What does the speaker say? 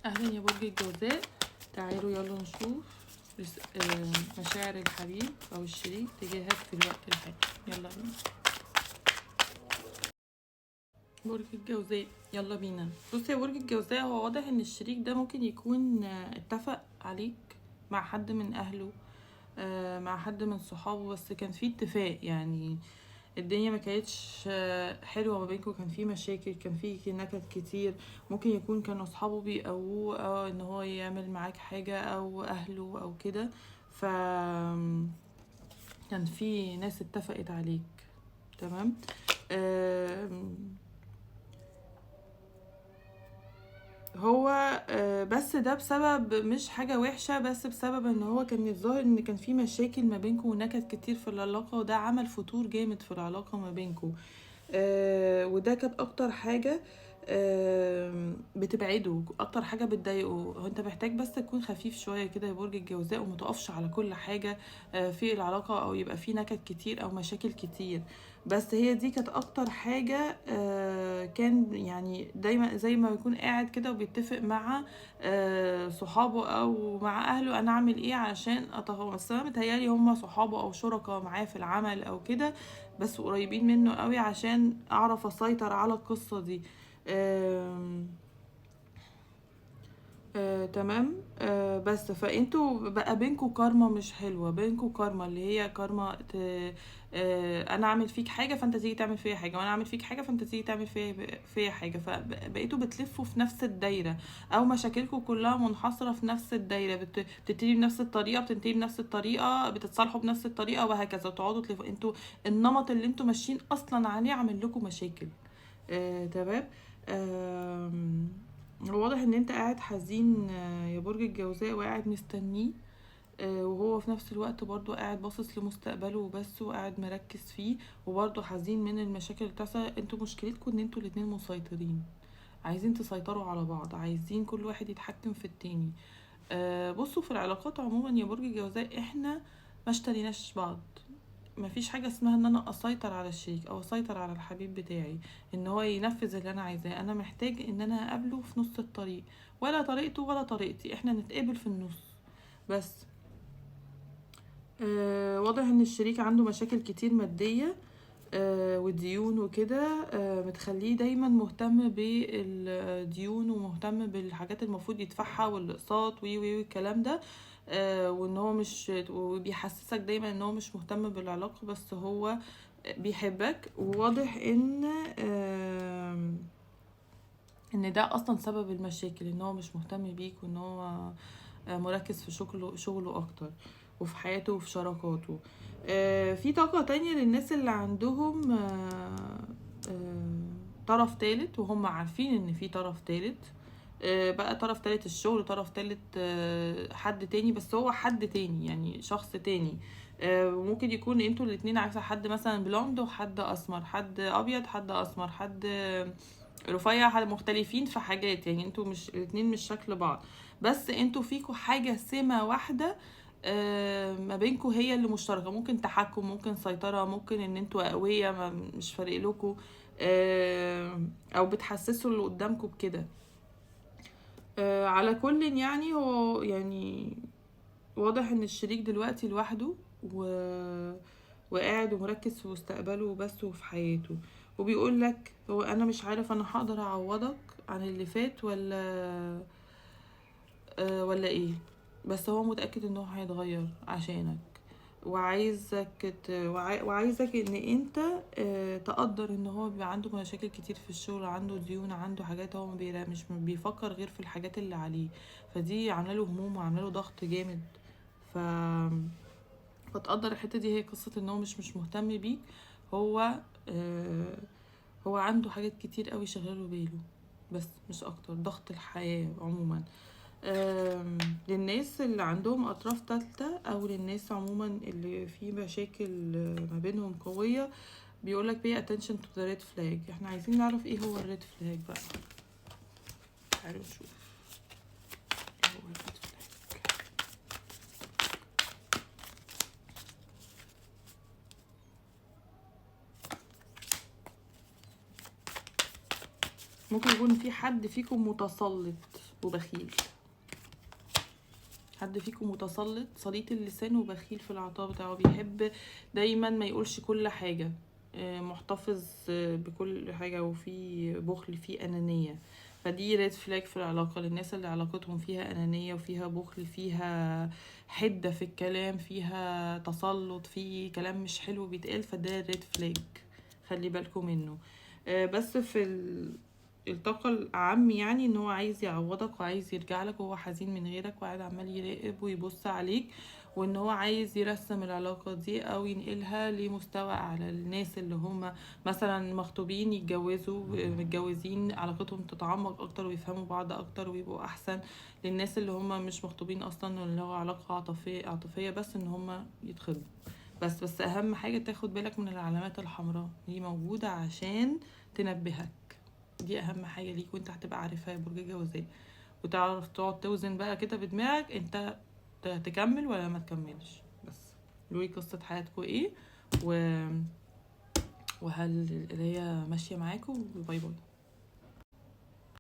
اهلا يا برج الجوزاء. تعالوا يلا نشوف مشاعر الحبيب او الشريك تجاهك في الوقت الحالي. يلا بينا برج الجوزاء، يلا بينا. بص يا برج الجوزاء، هو واضح ان الشريك ده ممكن يكون اتفق عليك مع حد من اهله، مع حد من صحابه، بس كان في اتفاق، يعني الدنيا ما كانتش حلوة ما بينكم، كان في مشاكل، كان في نكد كتير. ممكن يكون كانوا اصحابه بيقووه ان هو يعمل معاك حاجة او اهله او كده، ف كان في ناس اتفقت عليك. تمام. هو بس ده بسبب مش حاجة وحشة، بس بسبب ان هو كان الظاهر ان كان في مشاكل ما بينكم ونكد كتير في العلاقة، وده عمل فتور جامد في العلاقة ما بينكم، وده كانت اكتر حاجة بتبعده، اكتر حاجة بتضايقه. هو انت محتاج بس تكون خفيف شوية كده يا برج الجوزاء، وما تقفش على كل حاجة في العلاقة، او يبقى في نكد كتير او مشاكل كتير. بس هي دي كانت اكتر حاجة كان يعني دايما زي ما بيكون قاعد كده وبيتفق مع صحابه او مع اهله، انا اعمل ايه عشان اتفاهم. بس انا متهيألي هما صحابه او شركاء معاه في العمل او كده، بس قريبين منه قوي عشان اعرف اسيطر على القصة دي. تمام. بس فانتوا بقى بينكوا كارما مش حلوة، بينكوا كارما اللي هي كارما انا اعمل فيك حاجة فانت تيجي تعمل فيا حاجة، وانا اعمل فيك حاجة فانت تيجي تعمل فيا حاجة، فبقيتوا بتلفوا في نفس الدايرة، او مشاكلكوا كلها منحصرة في نفس الدايرة، بتبتدي بنفس الطريقة، بتنتهي بنفس الطريقة، بتتصالحوا بنفس الطريقة، وهكذا. تقعدوا تلفوا. انتوا النمط اللي انتوا ماشيين اصلا عليه عامل لكم مشاكل. تمام. واضح ان انت قاعد حزين يا برج الجوزاء، وقاعد مستنيه، وهو في نفس الوقت برضو قاعد باصص لمستقبله وبس، وقاعد مركز فيه، وبرضو حزين من المشاكل اللي بتحصل. انتوا مشكلتكم ان انتوا الاتنين مسيطرين، عايزين تسيطروا على بعض، عايزين كل واحد يتحكم في التاني. بصوا في العلاقات عموما يا برج الجوزاء، احنا ما اشتريناش بعض، ما فيش حاجة اسمها ان انا اسيطر على الشريك او اسيطر على الحبيب بتاعي ان هو ينفذ اللي انا عايزاه. انا محتاج ان انا اقابله في نص الطريق، ولا طريقته ولا طريقتي، احنا نتقابل في النص بس. واضح ان الشريك عنده مشاكل كتير مادية، وديون وكده، متخليه دايما مهتم بالديون ومهتم بالحاجات المفروض يدفعها والاقساط وي وي والكلام ده، وان هو مش، وبيحسسك دايما ان هو مش مهتم بالعلاقة، بس هو بيحبك. وواضح ان ده اصلا سبب المشاكل، ان هو مش مهتم بيك، وان هو مركز في شغله اكتر، وفي حياته وفي شراكاته. في طاقة تانية للناس اللي عندهم طرف تالت، وهم عارفين ان في طرف تالت، بقى طرف تالت الشغل، طرف تالت حد تاني، بس هو حد تاني يعني شخص تاني. ممكن يكون انتوا الاتنين عارفة، حد مثلا blonde وحد اسمر، حد ابيض حد اسمر، حد رفيع، حد مختلفين في حاجات، يعني انتوا مش الاتنين مش شكل بعض، بس انتوا فيكوا حاجة سمة واحدة ما بينكوا هي اللي مشتركة. ممكن تحكم، ممكن سيطرة، ممكن ان انتوا قوية، مش فارق لكوا، او بتحسسوا اللي قدامكوا بكده. على كل يعني هو يعني واضح ان الشريك دلوقتي لوحده وقاعد ومركز في مستقبله وبس وفي حياته، وبيقول لك هو انا مش عارف انا هقدر اعوضك عن اللي فات ولا ايه، بس هو متأكد ان هو هيتغير عشانك، وعايزك ان انت تقدر ان هو بيبقى عنده مشاكل كتير في الشغل، عنده ديون، عنده حاجات، هو مش بيفكر غير في الحاجات اللي عليه، فدي عامله له هموم وعامله له ضغط جامد. فتقدر الحته دي. هي قصه ان هو مش مهتم بيك، هو عنده حاجات كتير قوي شغاله باله بس، مش اكتر، ضغط الحياه عموما. للناس اللي عندهم اطراف تالتة، او للناس عموما اللي في مشاكل ما بينهم قوية، بيقولك pay attention to the red flag. احنا عايزين نعرف ايه هو ال red flag بقى، تعالوا نشوف ايه هو ال red flag. ممكن يكون في حد فيكم متسلط وبخيل، حد فيكم متسلط سليط اللسان وبخيل في العطاء بتاعه، بيحب دايما ما يقولش كل حاجة، محتفظ بكل حاجة، وفي بخل، في أنانية. فدي red flag في العلاقة للناس اللي علاقتهم فيها أنانية وفيها بخل، فيها حدة في الكلام، فيها تسلط، في كلام مش حلو بيتقال، فده red flag خلي بالكم منه. بس في الطاقة الأعم يعني ان هو عايز يعوضك وعايز يرجع لك، وهو حزين من غيرك وقاعد عمال يراقب ويبص عليك، وان هو عايز يرسم العلاقة دي او ينقلها لمستوى اعلى. الناس اللي هم مثلا مخطوبين يتجوزوا، متجوزين علاقتهم تتعمق اكتر ويفهموا بعض اكتر ويبقوا احسن. للناس اللي هم مش مخطوبين اصلا، اللي هو علاقة عاطفية بس، ان هم يتخطبوا بس. اهم حاجة تاخد بالك من العلامات الحمراء دي، موجودة عشان تنبهك، دي اهم حاجة ليك وانت هتبقى عارفها يا برج الجوزاء، وتعرف تقعد توزن بقى كده بدماغك انت تكمل ولا ما تكملش. بس قولولي قصة حياتكم ايه، وهل القراية ماشية معاكم. bye bye.